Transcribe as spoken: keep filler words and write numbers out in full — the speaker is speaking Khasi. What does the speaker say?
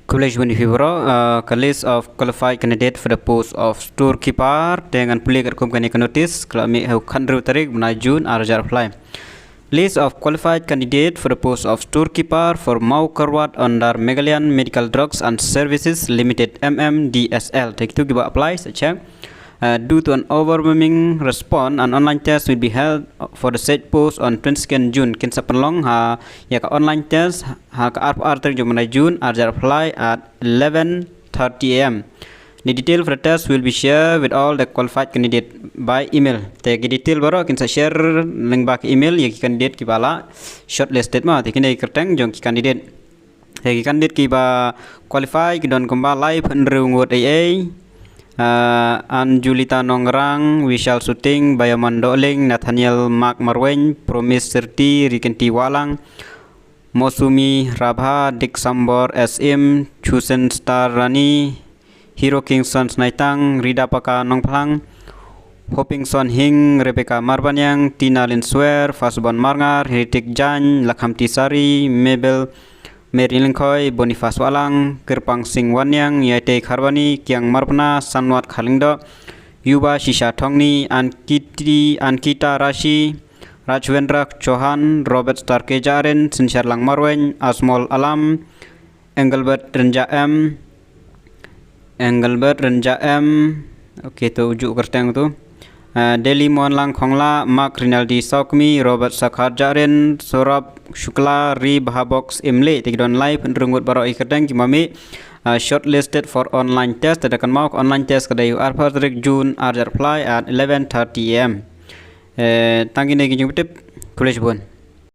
Khublei shibun ïa phi baroh. Uh, ka list of qualified candidate for the post of storekeeper te ngan pule katkum kane ka notice ka la mih ha u khathynriew tarik bnai June ar hajar arphew lai. List of qualified candidate for the post of storekeeper for Mawkyrwat under Meghalayan Medical Drugs and Services Limited, M M D S L. Te kito kiba apply sa check. Uh, due to an overwhelming response, an online test will be held for the said post on twenty-second June. Kin sa pynlong ha ïa ka online test ha ka arphew ar tarik jong bnai June ar hajar arphew lai at eleven thirty A M. The detail for the test will be shared with all the qualified candidate by email. Te ki detail baroh kin sa share lyngba ka email ïa ki candidate kiba la shortlisted ma. Te kine ki kyrteng jong ki candidate. Te ki candidate kiba qualify ki don kumba Laiphew Hynriew Ngut A A, uh, Anjulita Nongrang, Vishal Suting, Bayaman Dohling, Nathaniel Mark Marwein, Promise Sirti, Rikinti Wahlang, Mosumi Rabha, Dick Sambor, S M, Chusen Star Rani, Hero Kingston Snaitang, Rida Paka Nongphlang, Hopingson Hing, Rebecca Marbaniang, Tina Linswer, Fasbon Marngar, Heritik Jan, Lakhamti Sari, Mabel, Mary Lingkhoi, Boniface Wahlang, Kirpang Singh Waniang, Yaitei Kharbani, Kiang Marpna, Sanwat Kharlyngdoh, Yuba Shisha Thongni, Ankiti, Ankita Rashi, Rajwendra Chauhan, Robert Starke Jaren, Sinsharlang Marwein, Asmol Alam, Engelbert Renja M, Engelbert Renja M, okay, to uju kyrteng to. Uh, Delhi Mohanlang Khongla, Mark Rinaldi Saukmi, Robert Sakhar Jaren, Sorab Shukla, Ri Bahabox Imle, te ki don Laiphew Hynriew Ngut baroh ki kyrteng kiba mih, uh, shortlisted for online test. Te da kynmaw online test ka dei u arphew tarik June ar hajar arphew lai at eleven thirty A M. Eh, tang kine ki jingtip, khublei shibun.